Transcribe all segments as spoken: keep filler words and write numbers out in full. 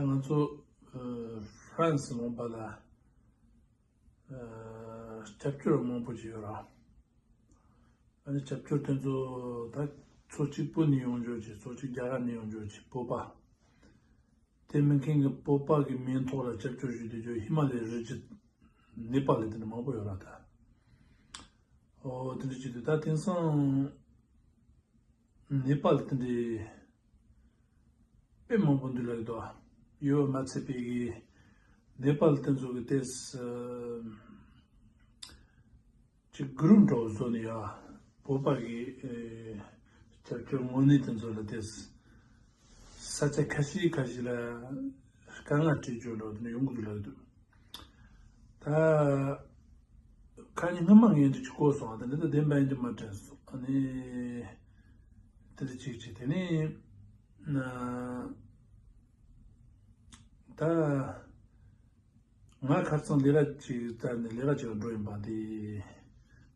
ང་ཚོ་ཨ་ཧྥ་རན་སི་ལུང་པ་ལ་ཨ་སྐྱབས་བཅོལ་མང་པོ་ཞིག་ཡོད་ར། ཨ་ནི་སྐྱབས་བཅོལ་དེ་ཚོ་ད་ཚོ་གཅིག་བོད་ནས་ཡོང་རྒྱུ་ཅིག་ཚོ་གཅིག་རྒྱ་གར་ནས་ཡོང་རྒྱུ་ཅིག་བོད་པ། དེ་མིན་མཁན་གྱི་བོད་པ་གི་མིང་ཐོག་ལ་སྐྱབས་བཅོལ་ཞུས་བསྡད་རྒྱུ་ཧི་མ་ལ་ཡའི་རི་རྒྱུད་ནེ་པ་ལ་དེ་འདྲ་མང་པོ་ཡོད་ར་ད། ཨོ་དེ་འདྲ་བྱེད་དུས་ད་དེང་སང་ནེ་པ་ལ་དེ་འདྲའི་དཔེ་མང་པོ་འདུག་ལབ་ཀྱི་འདུག་ཡོད་མ་ཚད་པའི་གི་ནེ་པ་ལ་དེ་ཚོ་གི་ཏེས་ཅིག་གུ་རུབ་འདྲ་བོ་བཟོ་ནས་ཡ། བོད་པ་གི་ཨེ་སྐྱབས་བཅོལ་དངོས་གནས་དེ་ཚོ་ལ་ཏེས་ས་ཆ་ཁ་ཤས་ཁ་ཤས་ལ་དཀའ་ངལ་འཕྲད་རྒྱུ་འདྲ་བོ་དེ་འདྲ་ཡོང་གི་འདུག་ལབ་ཀྱི་འདུག་ད་ཁ་ཉིན་སྔ་མ་ངས་འདི་ཅིག་གོ་སོང་། ད་འདི་ད་བདེན་པ་ཡིན་གྱི་མ་དྲན་སོང་། ཨ་ནི་དེ་འདྲ་ཅིག་བྱས། དེ་ནས་ན་ད་ང་ཁ་སང་ལས་ཀ་ཅིག་བཙལ་ནས་ལས་ཀ་ཅིག་ལ་འགྲོ་ཡིན་པ་འདི།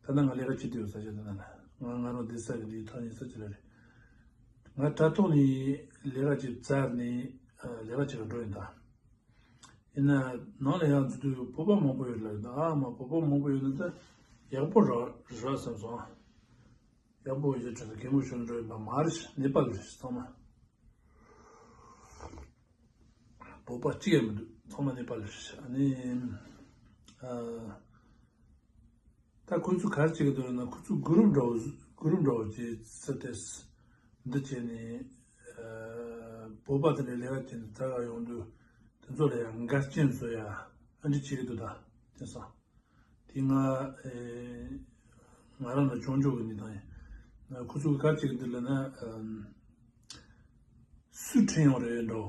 ད་ནི་ང་ལས་ཀ་བྱེད་དུ་ཡོད་ས་ཆ་དེ་ན་ང་ང་རང་བསྡད་ས་གི་འདི་ཐག་ཉེ་ས་ཅིག་ལ་རེད། ང་དྲ་ཐོག་ནས་ལས་ཀ་ཅིག་བཙལ་ནས་ལས་ཀ་ཅིག་ལ་འགྲོ་ཡིན་ད། ཡིན་ན་ནང་ལ་ཡང་འཛུལ་དུས་བོད་པ་མང་པོ་ཡོད་ལབ་ཡོད། ཨ་མ་བོད་པ་མང་པོ་ཡོད་ན་ད་ཡག་པོ་རེད་རེད་བསམ་སོང་། ཡག་པོ་ཡོད་ཅེས་གད་མོ་ཤོར་འགྲོ་ཡིན་པ་མ་རེད། ནེ་པ་ལི་རེད་ཚང་མ། བོད་པ་གཅིག་ཡང་མི་འདུག་ཚང་མ་ནེ་པ་ལི་རེད། ཨ་ནི་ཨ། ད་ཁོ་ཚོ་ག་རེ་བྱེད་ཀྱི་འདུག་ལབ་ན་ཁོ་ཚོ་གུ་རུབ་འདྲ་བོ་གུ་རུབ་འདྲ་བོ་བྱས་ཚུལ་ཏེ་འདི་བྱས་ནས་ཨ་བོད་པ་དེ་འདྲའི་ལས་ཀ་བྱས་ནས་ཐད་ཀར་ཡོང་དུས་དེ་ཚོ་ལ་ཡང་འགལ་རྐྱེན་བཟོ་ཡ་ཨ་འདྲ་བྱེད་ཀྱི་འདུག་ད་དེང་སང་དེ་ང་ཨེ་ང་རང་ལ་བྱུང་ཆོག་གི་གནས་སྟངས་ཡིན། ཁོ་ཚོ་ག་རེ་བྱེད་ཀྱི་འདུག་ལབ་ན་ཨམ། སུས་ཁྲིད་ཡོང་རེད་འགྲོ།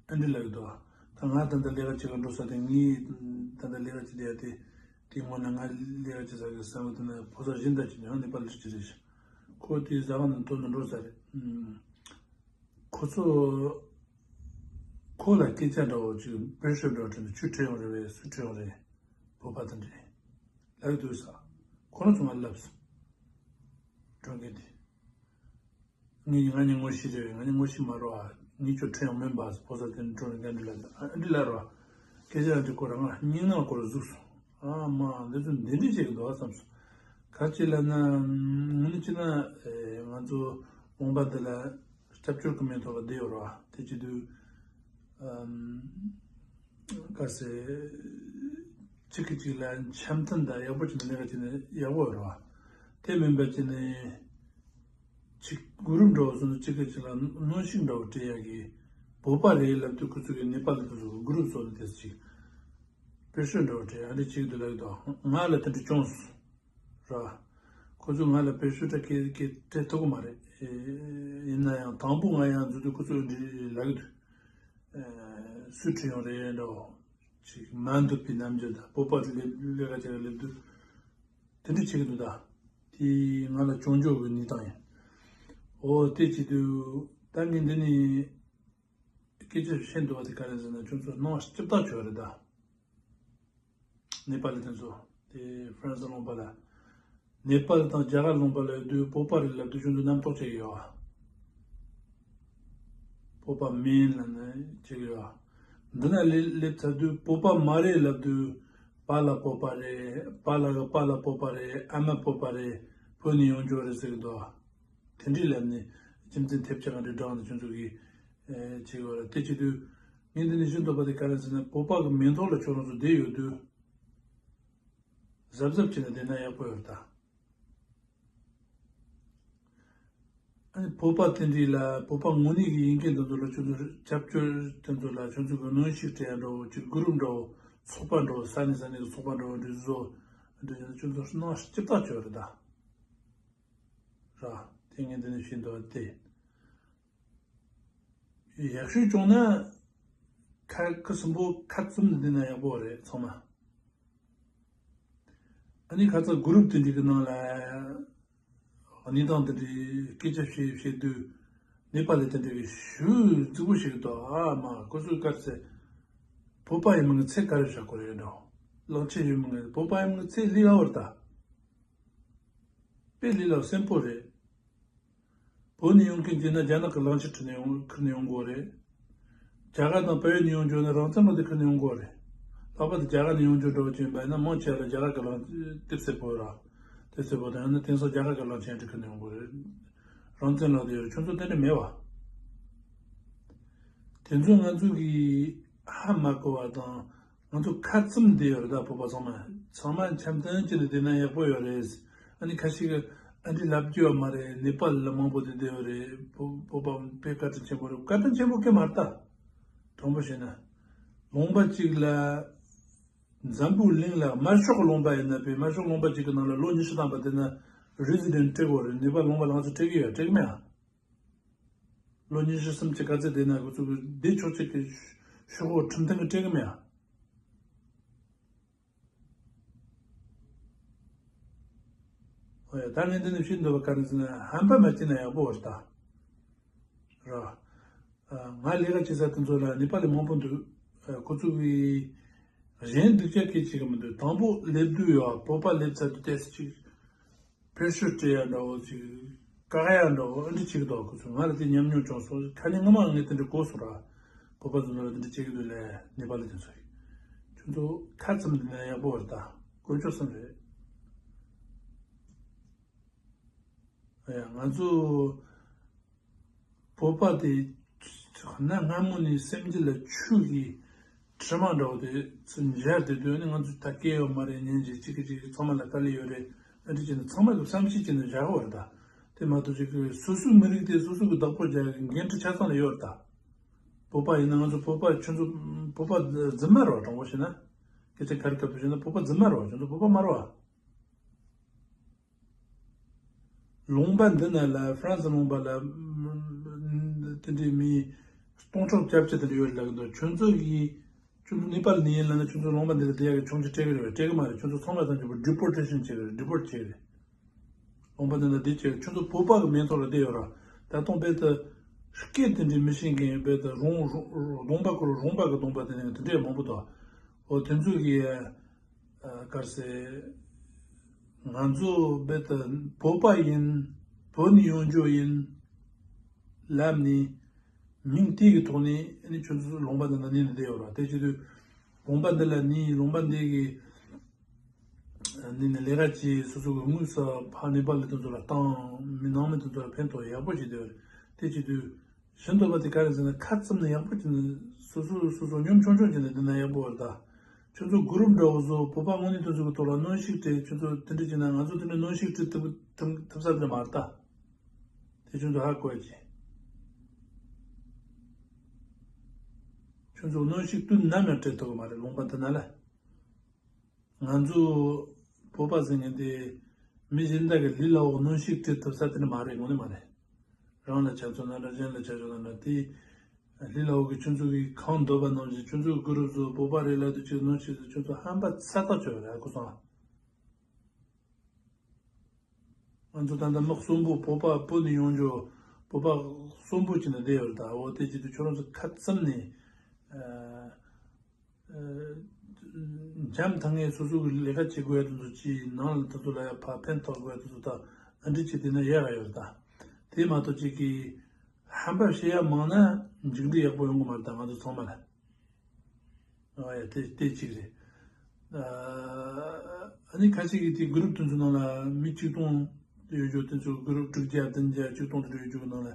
ཨ་འདྲི་ལབ་ཀྱི་འདུག་ད་ང་ད་ལྟ་ལས་ཀ་བྱེད་ག་འགྲོ་ས་དེ་ངས་ད་ལྟ་ལས་ཀ་བྱེད་བསྡད་ཡ་དེ་དེ་སྔོན་ན་ང་ལས་ཀ་བྱེད་ས་གི་ས་ངོ་དེ་ན་ཕོ་གསར་གཞན་དག་ཅིག་ཡང་ནེ་པ་ལི་ཅིག་རེད། ཁོ་དེ་ཟ་ཁང་ནང་འཐོར་ནས་འགྲོ་ས་རེད། ཁོ་ཚོ་ཁོ་ལ་སྐད་ཆ་འདྲ་བོ་ཅིག་པེ་ཤོ་འདྲ་བོ་དྲིས་ནས་ཁྱོད་ཁྲིད་ཡོང་རེད་བས་སུས་ཁྲིད་ཡོང་རེད། བོད་པ་དེ་འདྲས་ལབ་ཀྱི་འདུག་ས། ཁོ་རང་ཚོ་ང་ལབ་སོང་། སྒྲོན་མཁན་དེ། ངས་ང་གཉིས་ངོ་ཤེས་རེད། ང་གཉིས་ངོ་ཤེས་མ་རེད་བ། ངས་ཁྱོད་ཁྲིད་ཡོང་མིན་པ་ཕོ་གསར་དེ་འགྲོ་ནས་འགན་འདྲི་ལ་ཨ་འདྲི་ལ་རེད་བ། སྐད་ཆ་འདི་ཁོ་རང་ང་སྙིང་ནང་ཁོ་རང་ཟུག་སོང་། ཨ་མ་འདི་ཚོ་འདི་འདྲི་བྱེད་ཀྱི་འདུག་བསམ་སོང་། ག་ཅི་ལབ་ན་ངོ་ནི་ཅི་ན་ང་ཚོ་ལུང་པ་འདི་ལ་སྐྱབས་བཅོལ་གྱི་མིང་ཐོག་ལ་བསྡད་ཡོད་རེད་བ། དེ་བྱེད་དུས། ཨམ། ག་ཟེ། གཅིག་གིས་གཅིག་ལ་འཆམ་མཐུན་དང་ཡག་པོ་བྱས་ནས་ལས་ཀ་བྱས་ན་ཡག་པོ་ཡོད་རེད་བ། དེ་མིན་པ་བྱས་ནས། གཅིག་གུ་རུབ་འདྲ་བོ་བཟོས་ནས་གཅིག་གིས་གཅིག་ལ་གནོན་ཤུགས་འདྲ་བོ་སྤྲད་ཡག་གི། བོད་པ་རེད་ལབ་དུས་ཁོ་ཚོ་གི་ནེ་པ་ལི་ཁོ་ཚོ་གི་གུ་རུབ་བཟོས་ནས་དེ་གཅིག་པེ་ཤོ་འདྲ་བོ་སྤྲད་ཡག་འདི་གཅིག་འདུག་ལབ་ཀྱི་འདུག་ང་ལ་དེ་འདྲ་བྱུང་སོང་། ར། ཁོ་ཚོས་ང་ལ་པེ་ཤོ་ཏྲ་ཀེ་ཀེ་སྤྲད་ཐུབ་ཀྱི་མ་རེད། ཨེ་ཡིན་ན་ཡང་དང་པོ་ང་ཡང་འཛུལ་དུས་ཁོ་ཚོས་འདི་ལབ་ཀྱི་འདུག་ཨེ་སུས་ཁྲིད་ཡོང་རེད་འདྲ་བོ། ཅིག་མ་འདོད་པའི་རྣམ་འགྱུར་དང་བོད་པ་ལས་ལས་ཀ་བྱེད་ཀྱི་སླེབས་དུས་དེ་འདྲ་བྱེད་ཀྱི་འདུག་ད་དེ་ང་ལ་བྱུང་ཆོག་གི་གནས་སྟངས་ཡིན། འོ་དེ་བྱེད་དུས་ད་ངས་འདི་ནས་སྐད་ཆ་བཤད་འདུག་བ་དེ་ག་རེ་ཟེར་ན་ཁྱོད་ཚོ་སྣང་སྐྱིད་ཐག་ཆོད་རེད་ད། ནེ་པ་ལི་དེ་ཚོ་དེ་ཧྥ་རན་སི་ལུང་པ་ལ། ནེ་པ་ལི་དང་རྒྱ་གར་ལུང་པ་ལ་ཡོད་དུས་བོད་པ་རེད་ལབ་དུས་ཁྱོད་ཚོ་རྣམ་རྟོག་བྱེད་ཀྱི་ཡོད་བ། བོད་པ་མིན་ལབ་ནས་བྱེད་ཀྱི་ཡོད་བ། འདི་ན་སླེབས་སླེབས་ཚར་དུས་བོད་པ་མ་རེད་ལབ་དུས་པཱ་ལགས་བོད་པ་རེད། པཱ་ལགས་པཱ་ལགས་བོད་པ་རེད། ཨ་མ་བོད་པ་རེད། བོད་ནས་ཡོང་རྒྱུ་རེད་ཟེར་གྱི་འདུག་བ། དེ་འདྲས་ལབ་ནས་རྒྱུ་མཚན་ཐེབས་ཆག་ག་འདྲས་བསྒྲགས་ནས་ཁྱོད་ཚོ་གིས་བྱེད་ཀྱི་ཡོད་རེད། དེ་བྱེད་དུས་ངས་འདི་ནས་ཞུ་འདོད་པ་དེ་ག་རེ་ཟེར་ན་བོད་པ་གི་མིང་ཐོག་ལ་ཁྱོད་རང་ཚོ་བསྡད་ཡོད་དུས། གཟབ་གཟབ་བྱས་ནས་བསྡད་ན་ཡག་པོ་ཡོད་ད། ཨ་ནི་བོད་པ་དེ་འདྲས་ལ་བོད་པ་དངོས་གནས་ཀྱི་ཡིན་མཁན་དེ་ཚོ་ལ་ཁྱོད་ཚོ་སྐྱབས་བཅོལ་དེ་ཚོ་ལ་ཁྱོད་ཚོ་གི་གནོན་ཤུགས་སྤྲད་ཡ་འདྲ་བོ་ཅིག་གུ་རུབ་འདྲ་བོ་ཚོགས་པ་འདྲ་བོ་ས་གནས་ས་གནས་ཀྱི་ཚོགས་པ་འདྲ་བོ་འདྲ་བཟོ་འདྲ་བྱས་ན་ཁྱོད་ཚོ་སྣང་སྐྱིད་ཐག་ཆོད་རེད་ད། ར་དེ་ངས་འདི་ནས་བཤད་འདོད་པ་དེ། ཡག་ཤོས་བྱུང་ན། ཁ་ཁུ་སིམ་པོ་ཁ་བཙུམ་ནས་བསྡད་ན་ཡག་པོ་རེད་ཚང་མ། ཨ་ནི་ཁ་ཚ་གུ་རུབ་དེ་འདྲའི་གི་ནང་ལ། གནས་སྟངས་དེ་འདྲའི་སྐད་ཆ་བཤད་བཤད་དུས། ནེ་པ་ལི་དེ་འདྲའི་གི་ཞུ་རྫིག་པོ་ཞིག་འདུག་ཨ་མ་ཁོ་ཚོས་དཀར་ཚེ། བོད་པ་ཡིན་མིན་གི་ཚད་ག་རེ་བཞག་དགོས་རེད་འགྲོ། གླང་ཆེན་ཡིན་མིན་གི་བོད་པ་ཡིན་མིན་གི་ཚད་ལས་སླ་བོར་ལྟ། དཔེ་ལས་སླ་སེམས་པོ་རེད། བོད་ནས་ཡོང་མཁན་བྱས་ན་རྒྱ་ནག་གི་གླང་ཆེན་ཁྲིད་ནས་ཡོང་ཁུར་ནས་ཡོང་དགོས་རེད། རྒྱ་གར་དང་བལ་ཡུལ་ནས་ཡོང་རྒྱུ་ནི་རང་བཙན་ལ་དེ་ཁུར་ནས་ཡོང་དགོས་རེད། ལྷག་པར་དུ་རྒྱ་གར་ནས་ཡོང་རྒྱུ་འདྲ་བོ་ཅིག་ཡིན་པ་ཡིན་ན་མང་ཆེ་བ་ལ་རྒྱ་གར་གི་གླང་ཆེན་དེབ་སེར་པོ་ར། དེབ་སེར་པོ་དང་ཡང་ན་དེང་སང་རྒྱ་གར་གི་གླང་ཆེན་དེ་ཁུར་ནས་ཡོང་དགོས་རེད། རང་བཙན་ལ་དེ་ཡོད་རེད། ཁྱོད་ཚོ་དེ་འདྲ་མེད་བ། དེ་ཚོ་ང་ཚོ་གིས་ཧ་མ་གོ་བ་དང་། ང་ཚོ་ཁ་བཙུམ་བསྡད་ཡོད་རེད་ད། བོད་པ་ཚང་མ་ཚང་མ་འཆམ་མཐུན་བྱས་ནས་བསྡད་ན་ཡག་པོ་ཡོད་རེད། ཨ་ནི་ཁ་ཤས་ཀྱིས་ཨ་འདྲ་ལབ་རྒྱུ་ཡོད་མ་རེད། ནེ་པཱལ་ལ་མང་པོ་བསྡད་བསྡད་ཡོད་རེད། བོད་བོད་པ་དཔེ་བཀའ་དྲིན་ཆེན་པོ་རེད། བཀའ་དྲིན་ཆེན་པོ་གང་ཡང་མ་རེད་ད། དྲང་པོ་བཤད་ན། ལུང་པ་གཅིག་ལ། འཛམ་བུ་གླིང་ལ་དམར་ཤོག་ལུང་པ་ཡིན་ན། དཔེ་དམར་ཤོག་ལུང་པ་གཅིག་གི་ནང་ལ་ལོ་ཉི་ཤུ་ཐམ་པ་བསྡད་ན་རི་ཛི་ཌེན་ཊི་སྤྲད་དགོས་རེད། ནེ་པཱལ་ལུང་པ་ལ་ང་ཚོ་སྤྲད་ཀྱི་ཡོད། སྤྲད་ཀྱི་མེད་ཨ། ལོ་ཉི་ཤུ་སུམ་ཅུ་ག་ཚོད་བསྡད་ན་ཁོ་ཚོ་གི་བསྡད་ཆོག་ཆོག་གི་ཤོག་ཁག་ཁྲིམས་མཐུན་གྱི་སྤྲད་གི་མེད་ཨ། ཨོ་ཡ། ད་ངས་འདི་ནས་བཤད་འདོད་པ་ག་རེ་ཟེར་ན་ཧམ་པ་མ་བྱས་ན་ཡག་པོ་རེད་ད། ར། ཨ། ང་ལས་ཀ་བྱེད་ས་དེ་ཚོ་ལ་ནེ་པཱལ་ལི་མང་པོ་འདུག་ཨ། ཁོ་ཚོ་གི་གཞན་སྡུག་ཅག་སྐད་ཆ་གི་མི་འདུག་དང་པོ་སླེབས་དུས་ཡོད། བོད་པ་སླེབས་ཚར་དུས་ཏོག་ཙམ་ཅིག་ཕེ་ཤོ་སྤྲད་ཡ་འདྲ་བོ་ཅིག་བཀག་ཡ་འདྲ་བོ་ཨ་འདྲ་བྱེད་ཀྱི་འདུག་ཁོ་ཚོས། ང་ལ་དེ་ཉམས་མྱོང་བྱུང་སོང་། ཁ་ཉིན་སྔ་མ་ངས་དེ་འདྲ་གོ་སོང་ར། བོད་པ་ཚོ་ནང་ལ་དེ་འདྲ་བྱེད་ཀྱི་འདུག་ལས་ནེ་པཱལ་ལི་དེ་ཚོ་ཡིས། ཁྱོད་ཚོ་ཁ་བཙུམ་བསྡད་ན་ཡག་པོ་རེད་ད། དཀོན་མཆོག་གསུམ་རེད། ཡ། ང་ཚོ་བོད་པ་དེ་གནའ་སྔ་མོ་ནས་སེམས་རྒྱུད་ལ་ཆོས་ཀྱི་དྲི་མ་འདྲ་བོ་དེ་ཚུར་འཇགས་བསྡད་དུས་ནི། ང་ཚོ་ད་སྐད་ཡོད་མ་རེད། ཉན་བྱེད་གཅིག་གིས་གཅིག་གིས་ཚང་མ་ལ་དཀའ་ལས་ཡོད་རེད། ཨ་འདྲ་བྱས་ནས་ཚང་མ་གི་བསམ་ཤེས་བྱས་ནས་བཞག་གི་ཡོད་རེད་ད། དེ་མ་གཏོགས་ཅིག་གི་སོ་སོའི་མི་རིགས་དེ་སོ་སོ་གི་བདག་པོ་རྒྱག་གི་འགན་འཁྲི་ཆ་ཚང་ལ་ཡོད་རེད་ད། བོད་པ་ཡིན་ན་ང་ཚོ་བོད་པ། ཁྱོད་ཚོ་བོད་པ་རྫུན་མ་རེད་བ། དྲང་པོ་བཤད་ན། སྐད་ཆ་ཁ་རི་ཁ་ཐུག་བཤད་ན་བོད་པ་རྫུན་མ་རེད་བ། ཁྱོད་ཚོ་བོད་པ་མ་རེད་བ། ལུང་པ་འདི་ན་ལ་ཧྥ་རན་སི་ལུང་པ་ལ་དེ་འདྲའི་མི་སྟོང་ཕྲག་བརྒྱད་ཅུ་དེ་འདྲ་ཡོད་ལབ་ཀྱི་འདུག་ཁྱོད་ཚོ་གིས་ཁྱོད་ཚོ་ནེ་པཱལ་ནས་ཡིན་ལབ་ན་ཁྱོད་ཚོ་ལུང་པ་འདི་ལ་བསྡད་ཡག་གི་ཆོག་མཆན་སྤྲད་ཀྱི་རེད་པས། སྤྲད་ཀྱི་མ་རེད། ཁྱོད་ཚོ་ཚང་མ་ཚང་ཁྱོད་པོ་ཌི་པོར་ཊེ་ཤན་བྱེད་ཀྱི་རེད། ཌི་པོར་ཊི་བྱེད་ཀྱི་རེད། ལུང་པ་འདི་ན་བསྡད་བྱེད་ཀྱི་རེད། ཁྱོད་ཚོ་བོད་པ་གི་མིང་ཐོག་ལ་བསྡད་ཡོད་ར། ད་དུང་རྦད་དེ་སྐད་དེ་འདྲའི་མི་ཤེས་མཁན། རྦད་དེ་རོང་རོང་གདོང་པ་ཁོ་རང་རོང་པ་གི་གདོང་པ་དེ་ནས་དེ་འདྲའི་མང་པོ་འདུག་འོ་དེ་ཚོ་གིས། ཨ། ག་རེ་ཟེར། ང་ཚོ་རྦད་དེ་བོད་པ་ཡིན། བོད་ནས་ཡོང་རྒྱུ་ཡིན་ལབ་ནས་མིང་དེ་གི་ཐོག་ནས་ཨ་ནི་ཁྱོད་ཚོ་ལུང་པ་འདི་ན་གནས་ནས་བསྡད་ཡོད་ར། དེ་བྱེད་དུས་ལུང་པ་འདི་ལ་གནས། ལུང་པ་འདི་གི་ནས་ནས་ལས་ཀ་བྱས། སོ་སོ་གི་དངུལ་ས་ཕར་ནེ་པཱལ་ལི་དེ་ཚོ་ལ་བཏང་། མི་ནང་མི་དེ་ཚོ་ལ་ཕན་ཐོགས་ཡག་པོ་བྱེད་བསྡད་ཡོད་རེད། དེ་བྱེད་དུས་བཞིན་དུ་བ་དེ་ག་རེ་ཟེར་ན། ཁ་བཙུམ་ནས་ཡག་པོ་བྱས་ནས་སོ་སོ་སོ་སོ་གཉོམ་ཆུང་ཆུང་བྱས་ནས་བསྡད་ན་ཡག་པོ་རེད་ད། ཁྱོད་ཚོ་གུ་རུབ་འདྲ་བོ་བཟོ། བོད་པ་དངོས་གནས་དེ་ཚོ་གི་ཐོག་ལ་གནོན་ཤུགས་སྤྲད། ཁྱོད་ཚོ་དེ་འདྲ་བྱས་ན་ང་ཚོ་དེ་འདྲ་གནོན་ཤུགས་སྤྲད་ཐུབ་ཐུབ་ཐུབ་ས་དེ་མ་རེད་ད། དེ་ཁྱོད་ཚོ་ཧ་གོ་ཡ་བྱེད། ཁྱོད་ཚོ་གནོན་ཤུགས་དུས་ནམ་ཡང་སྤྲད་ཐུབ་གི་མ་རེད་ལུང་པ་འདི་ན་ལ། ང་ཚོ་བོད་པ་ཟེར་མཁན་དེ་མི་གཞན་དག་གི་ལུས་ལ་འོག་གནོན་ཤུགས་སྤྲད་ཐུབ་ས་དེ་འདྲ་མ་རེད། དངོས་གནས་མ་རེད། རང་ལ་ཆ་མཚོན་ན་འདྲ། གཞན་ལ་ཆ་མཚོན་ན་འདྲ། དེ་ལུས་ལ་འོག་གི་ཁྱོད་ཚོ་གིས་གང་འདོད་པ་ནང་བཞིན། ཁྱོད་ཚོ་གི་གུ་རུབ་བཟོ། བོད་པ་རེད་ལབ་དུས་ཅིག་གནོན་ཤུགས་བཟོ། ཁྱོད་ཚོ་ཧམ་པ་ཚ་ཐག་ཆོད་རེད། ཨ། ཁུ་སང་ང་ཚོ་ད་ལྟ་མི་གསོན་པོ། བོད་པ་བོད་ནས་ཡོང་རྒྱུ། བོད་པ་གསོན་པོ་བྱས་ནས་བསྡད་ཡོད་རེད་ད། འོ་དེ་བྱེད་དུས་ཁྱོད་རང་ཚོ་ཁ་བཙུམ་ནས། ཨ། ཨ། འཇམ་ཐང་ངེ་སོ་སོ་གི་ལས་ཀ་བྱེད་དགོས་ཡ་དེ་ཚོ་བྱས། ནང་ལ་དེ་ཚོ་ལ་ཡ་ཕར་ཕན་ཐོགས་དགོས་ཡ་དེ་ཚོ་ད་ཨ་འདྲ་བྱས་བསྡད་ན་ཡག་ག་ཡོད་རེད་ད། དེ་མ་གཏོགས་ཅིག་གིས་ཧམ་པ་བཤད་ཡ་མང་ན་མཇུག་འབྲས་ཡག་པོ་ཡོང་གི་མ་རེད་ད། ང་ཚོ་ཚང་མ་ལ། ཨ་ཡ། དེ་དེ་གཅིག་རེད། ཨ། ཨ་ནི་ཁ་ཤས་ཀྱིས་དེ་གུ་རུབ་དེ་ཚོའི་ནང་ལ་མི་ཆིག་སྟོང་ཡོད་རྒྱུ། དེ་ཚོ་གུ་རུབ་དྲུག་བརྒྱ་བདུན་བརྒྱ་ཆིག་སྟོང་དེ་འདྲ་ཡོད་རྒྱུ་གི་ནང་ལ་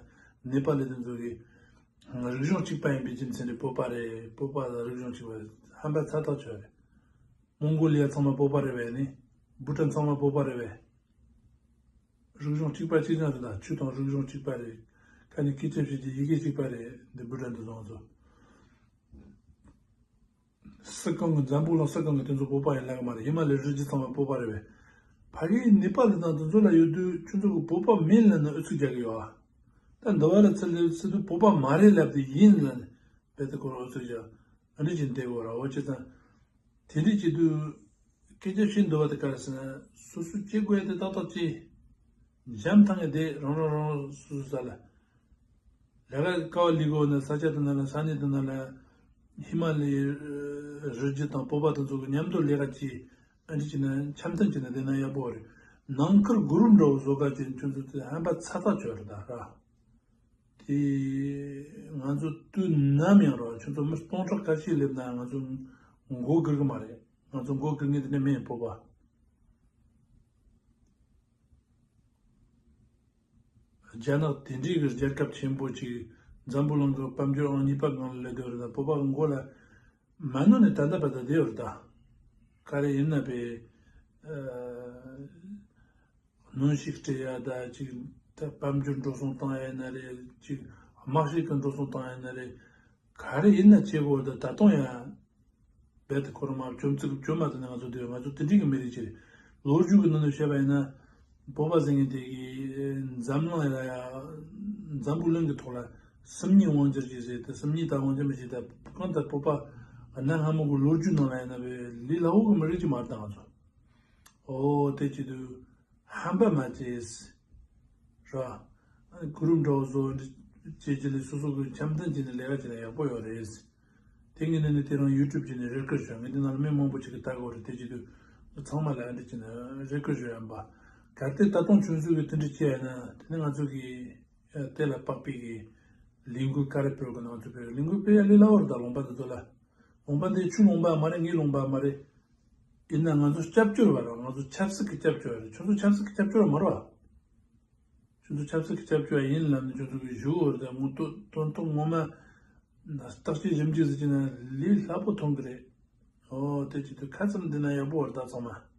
ནེ་པ་ལི་དེ་ཚོ་གིས་རིག་གཞུང་གཅིག་པ་ཡིན་པའི་རྒྱུ་མཚན་ནས་བོད་པ་རེད། བོད་པ་དང་རིག་གཞུང་གཅིག་པ་རེད། ཧམ་པ་ཚ་ཐག་ཆོད་རེད། མོང་གོ་ལི་ཡ་ཚང་མ་བོད་པ་རེད་པས། ནི་བྷུ་ཊན་ཚང་མ་བོད་པ་རེད་པས། རིག་གཞུང་གཅིག་པ་གཅིག་རྐྱང་རེད་ད། ཆོས་དང་རིག་གཞུང་གཅིག་པ་རེད། ཁ་ནས་སྐད་ཆ་བཤད་རྒྱུ་ཡི་གེ་གཅིག་པ་རེད། འདི་བྷུ་ཊན་དུ་སོང་ཚོ། སི་ཀང་གི། འཛམ་བུ་གླིང་སི་ཀང་གི་དེ་ཚོ་བོད་པ་ཡིན་ལབ་གི་མ་རེད། ཧི་མ་ལའི་རི་རྒྱུད་ཚང་མ་བོད་པ་རེད་པས། ཕ་གིའི་ནེ་པ་ལི་དང་དེ་ཚོ་ལ་ཡོད་དུས་ཁྱོད་ཚོ་གི་བོད་པ་མིན་ལབ་ནས་ཨུ་ཚུགས་རྒྱག་གི་ཡོད་ཨ། ད་འདི་བ་ལ་ཚུར་སླེབས་ཚུར་དུས་བོད་པ་མ་རེད་ལབ་དེ་ཡིན་ལབ་ནས་རྦད་དེ་ཁོ་རང་ཨུ་ཚུགས་རྒྱག་ཨ་འདྲ་བྱས་བསྡད་དགོས་ར། འོ་བྱས་ཙང་དེ་འདྲ་བྱེད་དུས་སྐད་ཆ་བཤད་འདོད་པ་དེ་ག་རེ་ཟེར་ན། སོ་སོས་བྱེད་དགོས་ཡ་དེ་ཏག་ཏག་བྱས། འཇམ་ཐང་ངེ་བསྡད། རང་རང་རང་རང་སོ་སོ་ས་ལ། ལས་ཀ་དཀའ་བ་ལས་དགོས་ན་ས་ཆ་དེ་ན་ལ། ས་གནས་དེ་ན་ལ་ཧི་མ་ལའི་རི་རྒྱུད་དང་བོད་པ་དེ་ཚོ་གི་མཉམ་དུ་ལས་ཀ་བྱས། ཨ་འདྲ་བྱས་ན་འཆམ་མཐུན་བྱས་ན་བསྡད་ན་ཡག་པོ་རེད། ནང་ཁུལ་གུ་རུབ་འདྲ་བོ་བཟོ་ག་བྱས་ཁྱོད་ཚོ་དེ་ཧམ་པ་ཚ་ཐག་ཆོད་རེད་ད་ར། དེ་ང་ཚོ་དུས་ནམ་ཡང་རོ་ཁྱོད་ཚོ་མི་སྟོང་ཕྲག་ཁ་ཤས་སླེབས་ན་ང་ཚོ་མགོ་སྒུར་གི་མ་རེད། ང་ཚོ་མགོ་སྒུར་མཁན་དེ་འདྲ་མིན། སྤོབས་པ། རྒྱ་ནག་དེ་འདྲའི་གི་རྒྱལ་ཁབ་ཆེན་པོ་ཅིག་འཛམ་བུ་གླིང་གི་དཔལ་འབྱོར་ཨང་གཉིས་པ་སྒང་ལ་སླེབས་བསྡད་ཡོད་རེད་ད། སྤོབས་པ་གི་མགོ་ལ་མ་ནོར་ནས་ད་ལྟ་བར་དུ་བསྡད་ཡོད་རེད་ད། ག་རེ་ཡིན་ན་བས། ཨ། གནོན་ཤུགས་སྤྲད་ཡ་ད་ཅིག་ད་དཔལ་འབྱོར་འགྲོ་སོང་བཏང་ཡ་ཡིན་ན་རེད། ཅིག་དམག་ཤུགས་ཀྱི་འགྲོ་སོང་བཏང་ཡ་ཡིན་ན་རེད། ག་རེ་ཡིན་ན་བྱེད་དགོས་ད། ད་དུང་ཡང་རྦད་དེ་ཁོ་རང་མ་བཅོམ་ཚིག་བཅོམ་མ་ཐུབ་ན་ང་ཚོ་འདོད། ང་ཚོ་དེ་འདྲའི་གི་མི་རིགས་ཅིག་རེད། ལོ་རྒྱུས་ཀྱི་ནང་ནས་བཤད་པ་ཡིན་ན། སྤོབས་པ་ཟེར་མཁན་དེ་གིས་འཛམ་གླིང་ལ་ཡ། འཛམ་བུ་གླིང་གི་ཐོག་ལ་སུམ་གཉིས་དབང་སྒྱུར་བྱས་ཟེར་ཏེ། སུམ་གཉིས་ད་དབང་སྒྱུར་མི་བྱེད་ད། གང་ལྟར་སྤོབས་པ་གནའ་སྔ་མོ་གི་ལོ་རྒྱུས་ནང་ལ་ཡིན་ན་བས་ལས་སླ་བོ་གི་མི་རིགས་ཅིག་མ་རེད་ད་ང་ཚོ། ཨོ་དེ་བྱེད་དུས་ཧམ་པ་མ་བྱེད། ར། གུ་རུ་འདྲ་བོ་བཟོ་འདྲ་བྱེད་ཀྱི་ལས་སོ་སོ་གི་འཆམ་མཐུན་བྱས་ནས་ལས་ཀ་བྱེད་ན་ཡག་པོ་ཡོད་རེད། དེ་ངས་ནི་ནི་དེ་རིང་ཡུ་ཊུབ་བྱས་ནས་རེ་སྐུལ་ཞུ། ངས་འདི་ནང་ལ་མི་མང་པོ་ཅིག་གིས་ལྟ་གི་ཡོད་རེད། དེ་བྱེད་དུས་ཚང་མ་ལ་ཨ་འདྲ་བྱས་ནས་རེ་སྐུལ་ཞུ་ཡ་ཡིན་པ། གལ་ཏེ་ད་དུང་ཁྱོད་ཚོ་གིས་དེ་འདྲ་བྱས་ཡ་ན་དེ་ནི་ང་ཚོ་གིས་དེ་ལ་དཔག་པའི་གི་ལས་འགུལ་ག་རེ་སྤེལ་དགོས་ན་ང་ཚོ་སྤེལ། ལས་འགུལ་སྤེལ་ཡ་ལས་སླ་བོ་རེད་ད། ལུང་པ་འདི་ཚོ་ལ། ལུང་པ་འདི་ཁྱོའི་ལུང་པ་མ་རེད། ངའི་ལུང་པ་མ་རེད། ཡིན་ན་ང་ཚོ་སྐྱབས་བཅོལ་བ་རེད། ང་ཚོ་ཆབ་སྲིད་ཀྱི་སྐྱབས་བཅོལ་བ་རེད། ཁྱོད་ཚོ་ཆབ་སྲིད་ཀྱི་སྐྱབས་བཅོལ་བ་མ་རེད་བ། ཁྱོད་ཚོ་ཆབ་སྲིད་ཀྱི་སྐྱབས་བཅོལ་བ་ཡིན་ལབ་ནས་ཁྱོད་ཚོ་གིས་ཞུ་བར་དེ་ངོ་ཐོག་དོན་ཐོག་ངོ་མ་བརྟག་དཔྱད་ཞིབ་འཇུག་ཟེར་གྱི་ན་ལས་སླ་པོ་མཐོང་གི་རེད། ཨོ་དེ་བྱེད་དུས་ཁ་ཙམ་འདི་ན་ཡག་པོ་བར་ད་ཚང་མ།